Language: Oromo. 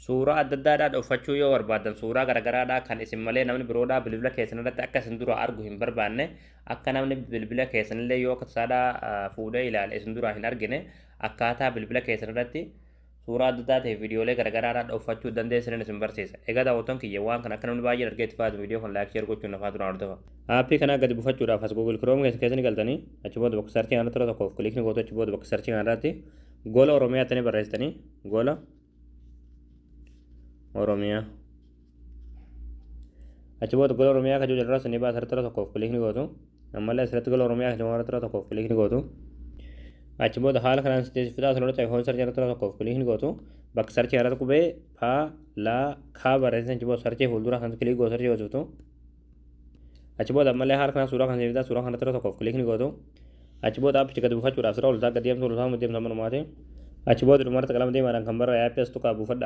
Suuraa adda addaadhaa dhokfachuu yoo barbaadan, suuraa garagaraadhaa kan isin malee namni biroodhaa bilbila keessan irratti akka isin dura argu hin barbaanne, akka namni bilbila keessanillee yoo akka tasaadhaa fuudhee ilaale isin dura hin argine, akkaataa bilbila keessan irratti suuraa adda addaa ta'e viidiyoolee garagaraadhaa dhokfachuu dandeessanin isin barsiisa. Egaa daawwattoon kiyya, waan kana akka namni baay'een argee itti fayyadamu viidiyoo kana like, share gochuun nafaa duraan hordofa. Aappii kanaa gadi buufachuudhaaf as Google Chrome keessa ni galtanii, achi booda bakka search kanarratti yeroo tokkoof click ni gootu. Achi booda bakka search kanarratti Gola Oromiyaa jettanii barreessitanii, Gola Oromiyaa. Achi booda Gola Oromiyaa kan jiru irraa ni baasa, irratti yeroo tokkoof click ni gootu. Ammallee asirratti Gola Oromiyaa kan jiru irratti yeroo tokkoof click ni gootu. Achi booda haala kanaan fitaa asirratti iPhone search irratti yeroo tokkoof click ni gootu. Bakka search irratti qubee pa la ka barreessan, achi booda search fuuldura kan click gootu, search gootu. Achi booda ammallee haala kanaan suuraa kan fitaa, suuraa kanatti yeroo tokkoof click ni gootu. Achi booda aappicha gadi buufachuudhaaf sira ol gadi deemtu, ol deemtu manumaati. Achi booda dhumarratti qalama diimaadhaan kan barraa'e aappii as tuqaa buufadha.